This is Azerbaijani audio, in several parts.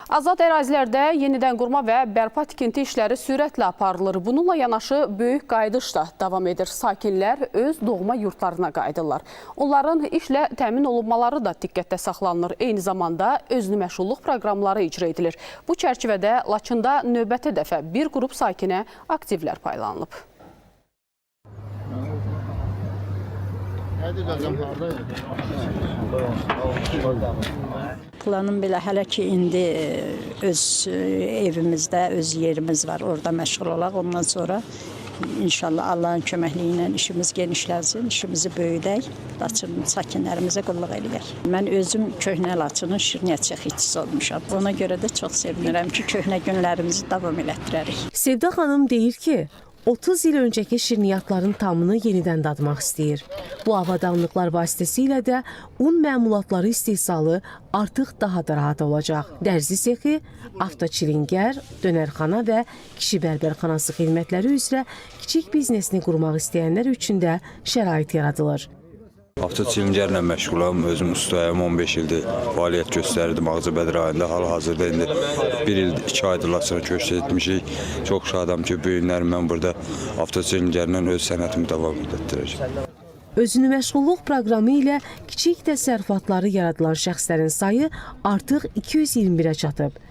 Azad ərazilərdə yenidən qurma və bərpa tikinti işləri sürətlə aparılır. Bununla yanaşı böyük qayıdış da davam edir. Sakinlər öz doğma yurtlarına qayıdırlar. Onların işlə təmin olunmaları da diqqətdə saxlanılır. Eyni zamanda özünü məşğulluq proqramları icra edilir. Bu çərçivədə Laçında növbəti dəfə bir qrup sakinə aktivlər paylanılıb. Planım belə hələ ki indi öz evimizdə öz yerimiz var, orada məşğul olaq. Ondan sonra inşallah Allahın köməkliyi ilə işimiz genişlənsin, işimizi böyüdək, Laçının sakinlərimizə qulluq eləyək. Mən özüm köhnə Laçının şirniyyat cexi işçisi olmuşam. Ona görə də çox sevinirəm ki, köhnə günlərimizi davam elətdirərik. Sevda xanım deyir ki, 30 il öncəki şirniyyatların tamını yenidən dadmaq istəyir. Bu avadanlıqlar vasitəsilə də un məmulatları istehsalı artıq daha da rahat olacaq. Dərzi sexi, avtoçilingər, dönərxana və kişi bərbərxanası xidmətləri üzrə kiçik biznesini qurmaq istəyənlər üçün də şərait yaradılır. Avtoçilingərlə məşğulam, özüm ustayam, 15 ildir fəaliyyət göstərirdim Ağcabədi rayonunda. Hal-hazırda indi 1 il 2 aydır Laçına köç etmişik. Çox şadam ki, bu günlər mən burada avtoçilingərlə öz sənətimi davam etdirəcəm. Özünü məşğulluq proqramı ilə kiçik təsərrüfatları yaradılan şəxslərin sayı artıq 221-ə çatıb.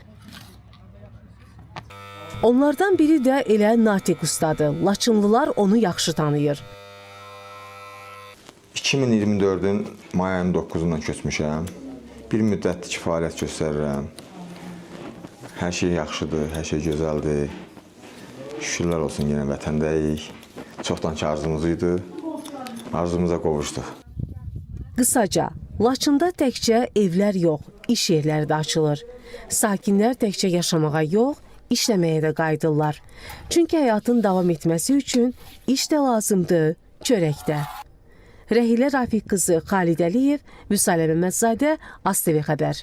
Onlardan biri də elə Natiq ustadır. Laçınlılar onu yaxşı tanıyır. 2024-ün may ayının 9-undan köçmüşəm. Bir müddətdir ki, fəaliyyət göstərirəm. Hər şey yaxşıdır, hər şey gözəldir. Şükürlər olsun yenə vətəndəyik. Çoxdan ki arzumuz idi. Arzumuza qovuşduq. Qısaca, Laçında təkcə evlər yox, iş yerləri də açılır. Sakinlər təkcə yaşamağa yox, işləməyə də qayıdırlar. Çünki həyatın davam etməsi üçün iş də lazımdır, çörək də. Rəhilə Rafiq qızı Xalid Əliyev, Vüsalə Məmmədzadə, ASTV xəbər.